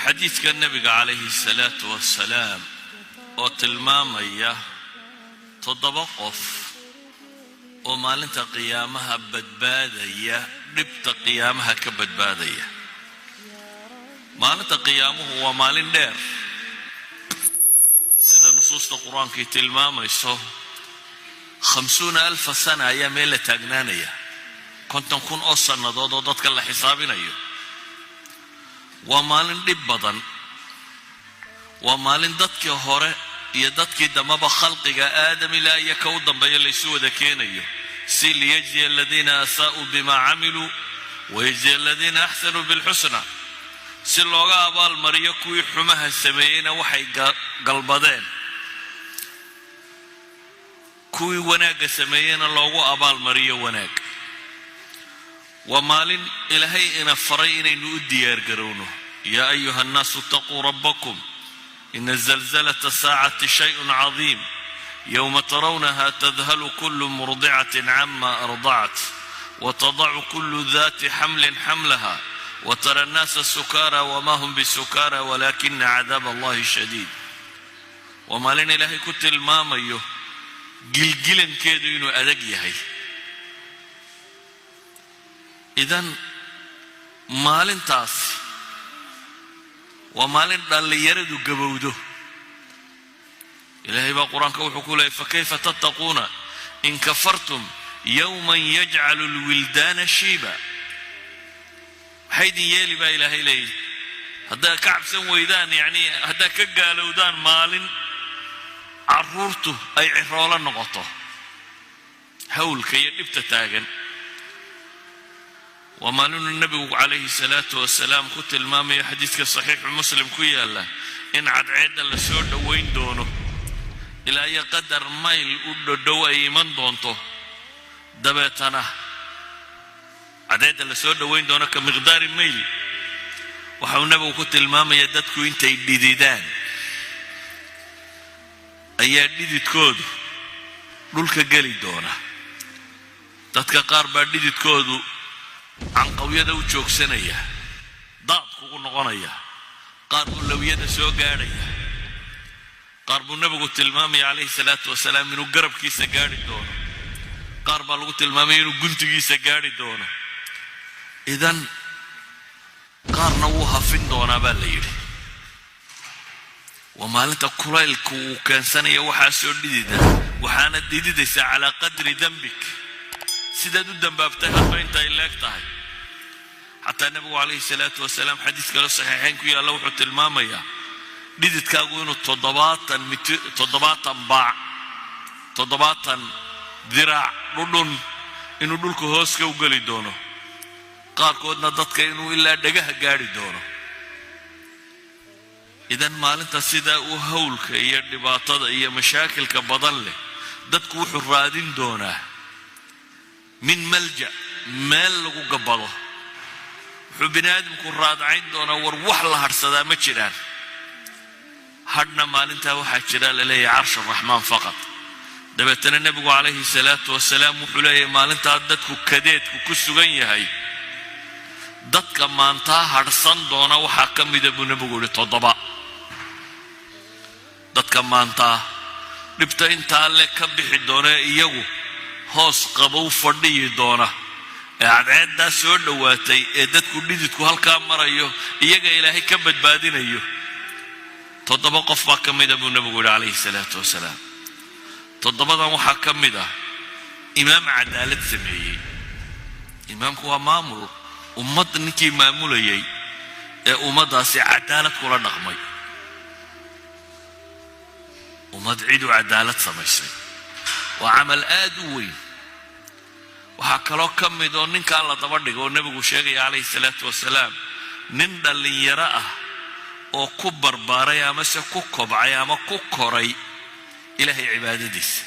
Xadiidka Nebiga calayhi salaatu wasalaam oo tilmaamaya toddoba qof oo maalinta qiyaamaha badbaadaya, dhibta qiyaamaha ka badbaadaya. Maalinta qiyaamuhu waa maalin dheer. Sida nusuusta Qur-aankii tilmaamayso, 50,000 sana ayaa meel la taagnaanaya, 50,000 oo sannadood oo dadka la xisaabinayo. Waa maalin dhib badan, waa maalin dadkii hore iyo dadkii dambaba, khalqiga Aadam ilaa iyo ka u dambeeya, laysu wada keenayo si ليجزي الذين أساءوا بما عملوا ويجزي الذين أحسنوا بالحسنى, si looga abaalmariyo kuwii xumaha sameeyeyna waxay galbadeen, kuwii wanaagga sameeyeyna loogu abaalmariyo wanaag. Waa maalin Ilaahay ina faray inaynu u diyaargarowno. يا أيها الناس اتقوا ربكم إن زلزلة الساعة شيء عظيم يوم ترونها تذهل كل مرضعة عما أرضعت وتضع كل ذات حمل حملها وترى الناس سكارى وما هم بسكارى ولكن عذاب الله شديد. Waa maalin Ilaahay ku tilmaamayo gilgilankeedu inuu adag yahay. Idan maalintaas waa maalin dhallinyaradu gabowdo. Ilaahay baa Qur-aanka wuxuu ku leeyay: فكيف تتقون إن كفرتم يوما يجعل الولدان شيبا. Maxay idin yeeli baa Ilaahay leeyay haddaad ka cabsan weydaan, yacni haddaad ka gaalowdaan, maalin carruurtu ay ciroolo noqoto, hawlka iyo dhibta taagan. Waa maalinuu Nebigu calayhi salaatu wasalaam ku tilmaamayo xadiidka Saxiixu Muslim ku yaalla in cadceedda la soo dhowayn doono ilaa iyo qadar mayl u dhodhow ay iman doonto. Dabeetana cadceedda la soo dhowayn doono كمقدار ميل. Waxauu Nebigu ku tilmaamaya dadku intay dhididaan ayaa dhididkoodu dhulka geli doona. Dadka qaar baa dhididkoodu canqawyada u joogsanaya, daad kugu noqonaya. Qaar buu lawyada soo gaadhaya. Qaar buu Nebigu tilmaamaya calayhi salaatu wasalaam inuu garabkiisa gaadhi doono. Qaar baa lagu tilmaamaya inuu guntigiisa gaadhi doono. Idan qaarna wuu hafin doonaa baa la yidhi. Waa maalinta kulaylku uu keensanaya waxaa soo dhidida, waxaana dhididaysaa على قدر ذنبك, sidaad u dambaabtay hadba inta ay leeg tahay. Xataa Nebigu calayhi salaatu wasalaam xadiis kale Saxiixayn ku yaalla wuxuu tilmaamayaa dhididkaagu inuu 70 mit, 70 baac, 70 diraac, dhudhun inuu dhulka hooska u geli doono, qaarkoodna dadka inuu ilaa dhagaha gaadhi doono. Idan maalinta sidaa uu hawlka iyo dhibaatada iyo mashaakilka badan leh, dadku wuxuu raadin doonaa min ملجأ, meel lagu gabbado. Wuxuu bini aadamku raadcayn doonaa, war wax la hadhsadaa ma jiraan? Hadhna maalintaa waxaa jira la leeyahay عرش الرحمن فقط. Dabeetana Nebigu calayhi salaatu wasalaam wuxuu leeyahay, maalintaa dadku kadeedku ku sugan yahay, dadka maantaa hadhsan doona waxaa ka mida buu Nebigu yihi toddoba. Dadka maantaa dhibta intaa le ka bixi doona, iyagu hoos qabow fadhiyi doona ee cadceeddaa soo dhowaatay ee dadku dhididku halkaa marayo, iyaga Ilaahay ka badbaadinayo, toddoba qof baa ka mida buu Nebigu yidhi calayhi salaatu wasalaam. Toddobadan waxaa ka mid ah imaam cadaalad sameeyey. Imaamku waa maamul, ummad ninkii maamulayay ee ummaddaasi cadaalad kula dhaqmay. Ummad ciduu cadaalad samaysay waa camal aad u weyn. Waxaa kaloo ka mid oo ninkaa la daba dhigo oo Nebigu sheegaya calayhi salaatu wasalaam nin dhallinyaro ah oo ku barbaaray amase ku kobcay ama ku koray Ilaahay cibaadadiisa.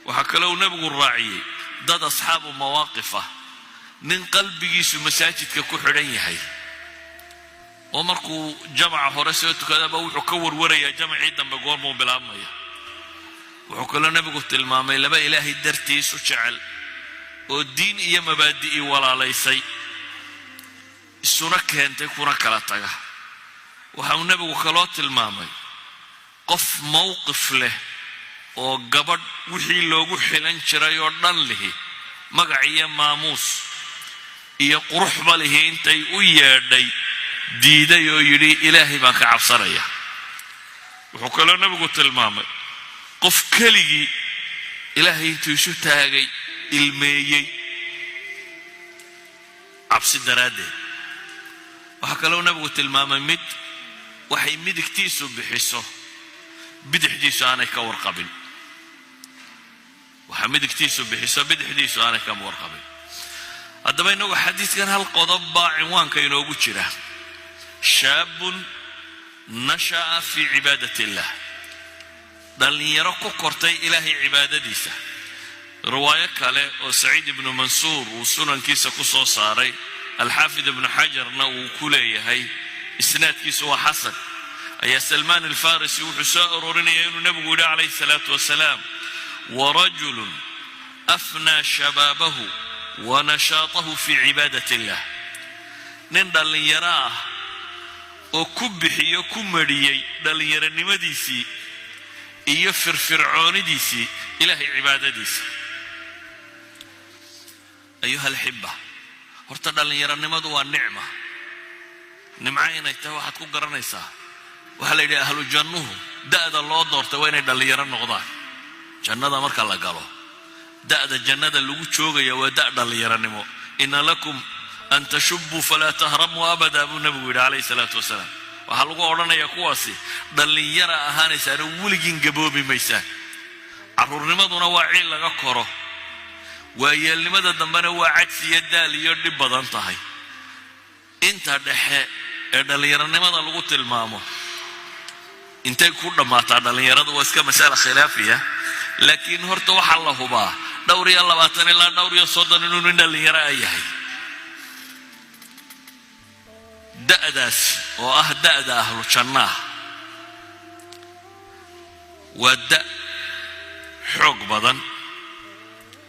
Waxaa kaloo uu Nebigu raaciyey dad أصحاب مواقف ah, nin qalbigiisu masaajidka ku xidhan yahay oo markuu jamaca hore soo tukadaba wuxuu ka warwarayaa jamacii dambe goormuu bilaabmaya. Wuxuu kaloo Nebigu tilmaamay laba Ilaahay dartiisu jecel oo diin iyo mabaadi'i walaalaysay. Isuna keentay kuna kala taga. Waxa uu nebigu kaloo tilmaamay qof mowqif leh oo gabadh wixii loogu xilan jiray oo dhan lihi, magac iyo maamuus iyo quruxba lihi, intay u yeedhay diiday oo yidhi, "Ilaahay baan ka cabsanaya." Wuxuu kaloo nebigu tilmaamay qof keligii Ilaahay intuu isu taagay ilmeeyey cabsi daraaddeed. Waxaa kaloo nebigu tilmaamay mid waxay midigtiisu bixiso bidixdiisu aanay ka warqabin, waxaa midigtiisu bixiso bidixdiisu aanay ka warqabin. Haddaba innagu xadiiskan hal qodob baa cinwaanka inoogu jira: شاب نشأ في عبادة الله, dhallinyaro ku kortay Ilaahay cibaadadiisa. Riwaayo kale oo Saciid ibnu Mansuur uu sunankiisa ku soo saaray, Alxaafid Ibnu Xajarna uu ku leeyahay isnaadkiisu waa xasan, ayaa Salmaan Alfarisi wuxuu soo arorinaya inuu nebigu yidhi calayhi salaatu wasalaam: ورجل أفنى شبابه ونشاطه في عبادة الله. Nin dhallinyaro ah oo ku bixiyo, ku mariyey dhallinyaronimadiisii iyo firfircoonidiisii Ilaahay cibaadadiisa. أيها الأحبة, horta dhallinyaronimadu waa nicma. Nimco inay tahay waxaad ku garanaysaa, waxaa la yidhi ahlu jannuhu da'da loo doortay waa inay dhallinyaro noqdaan. Jannada marka la galo, da'da jannada lagu joogaya waa da' dhallinyaronimo. "إن لكم أن تشبوا فلا تهرموا أبدا" buu nebigu yidhi calayhi salaatu wasalaam. Waxaa lagu odhanayaa kuwaasi, dhallinyara ahaanaysaano, weligiin gaboobi maysaan. Carruurnimaduna waa ciil laga koro, waayeelnimada dambena waa cajsi iyo daal iyo dhib badan tahay. Inta dhexe ee dhallinyaronimada lagu tilmaamo intay ku dhammaataa dhallinyaradu waa iska masala khilaafiya, laakiin horta waxaa la hubaa dhowr iyo 20 ilaa dhowr iyo 30 inuu nin dhallinyaro a yahay. Da'daas oo ah da'da ahlu jannaah waa da' xoog badan,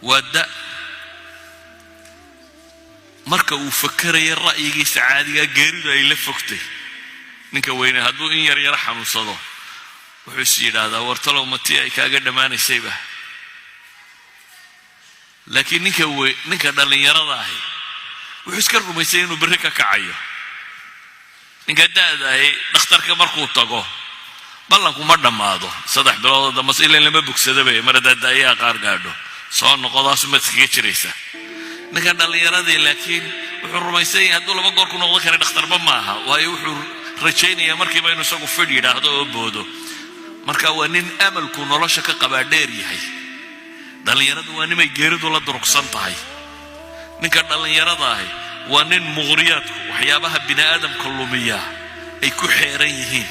waa da' marka uu fakeraya ra'yigiisa caadigaa geeridu ay la fogtay. Ninka weyne hadduu in yar yaro xanuunsado, wuxuu is yidhaahdaa, "Wartalow, matii ay kaaga dhammaanaysayba?" Laakiin ninka dhallinyarada ahi wuxuu iska rumaysay inuu berri ka kacayo. Ninka da'da ahi dhakhtarka markuu tago ballanku ma dhammaado 3 biloodoo dambase, ilan lama bogsadaba mar haddaad da'yaha qaar gaadho, soo noqodaasu maad iskaga jiraysa. Ninka dhallinyaradii laakiin wuxuu rumaysan yahay hadduu laba goor ku noqon kara dhakhtarba maaha, waayo wuxuu rajaynayaa markiiba inuu isagu fidh yidhaahdo oo boodo. Marka waa nin amalku nolosha ka qabaa dheer yahay. Dhallinyaradu waa nimay geeridu la durugsan tahay. Ninka dhallinyarada ahi waa nin muqriyaadku, waxyaabaha bini aadamka lumiyaa, ay ku xeeran yihiin,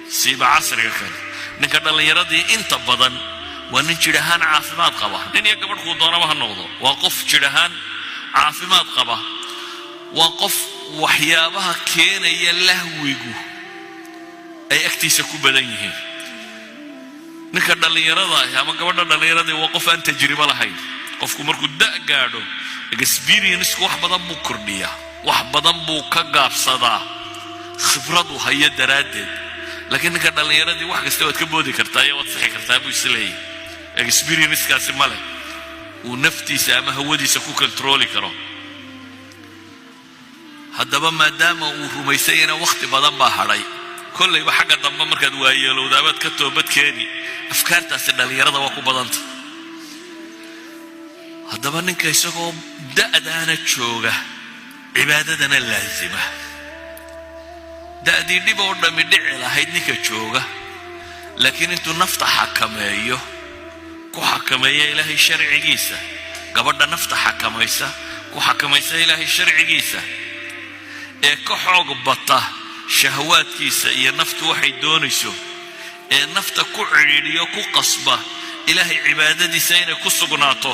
siiba casriga kale. Ninka dhallinyaradii inta badan waa nin jidh ahaan caafimaad qaba. Nin iyo gabadh kuu doonaba ha noqdo, waa qof jidh ahaan caafimaad qaba, waa qof waxyaabaha keenaya lahwigu ay agtiisa ku badan yihiin. Ninka dhallinyarada ahi ama gabadha dhallinyaradii waa qof aan tajribo lahayn. Qofku markuu da' gaadho, experienceku wax badan buu kordhiyaa, wax badan buu ka gaabsadaa khibradu hayo daraaddeed. Laakiin ninka dhallinyaradii wax kasta waad ka boodi kartaa iyo waad sixi kartaa buu isleeyahy. Experiencekaasi ma leh uu naftiisa ama hawadiisa ku controli karo. Haddaba maadaama uu rumaysanyana wakhti badan baa hadhay, kollayba xagga dambe markaad waayeelowdaabaad ka toobad keeni, afkaartaasi dhallinyarada waa ku badanta. Haddaba ninka isagoo da'daana jooga cibaadadana laasima, da'dii dhib oo dhammi dhici lahayd ninka jooga, laakiin intuu nafta xakameeyo, ku xakameeya Ilaahay sharcigiisa, gabadha nafta xakamaysa, ku xakamaysa Ilaahay sharcigiisa, ee ka xoog bata shahawaadkiisa iyo naftu waxay doonayso, ee nafta ku cidhiidhiyo, ku qasba Ilaahay cibaadadiisa inay ku sugnaato,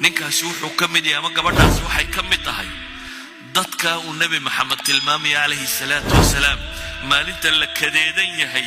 ninkaasi wuxuu ka mid yahay ama gabadhaasi waxay ka mid tahay dadka uu Nebi Maxamed tilmaamaya calayhi salaatu wasalaam maalinta la kadeedan yahay.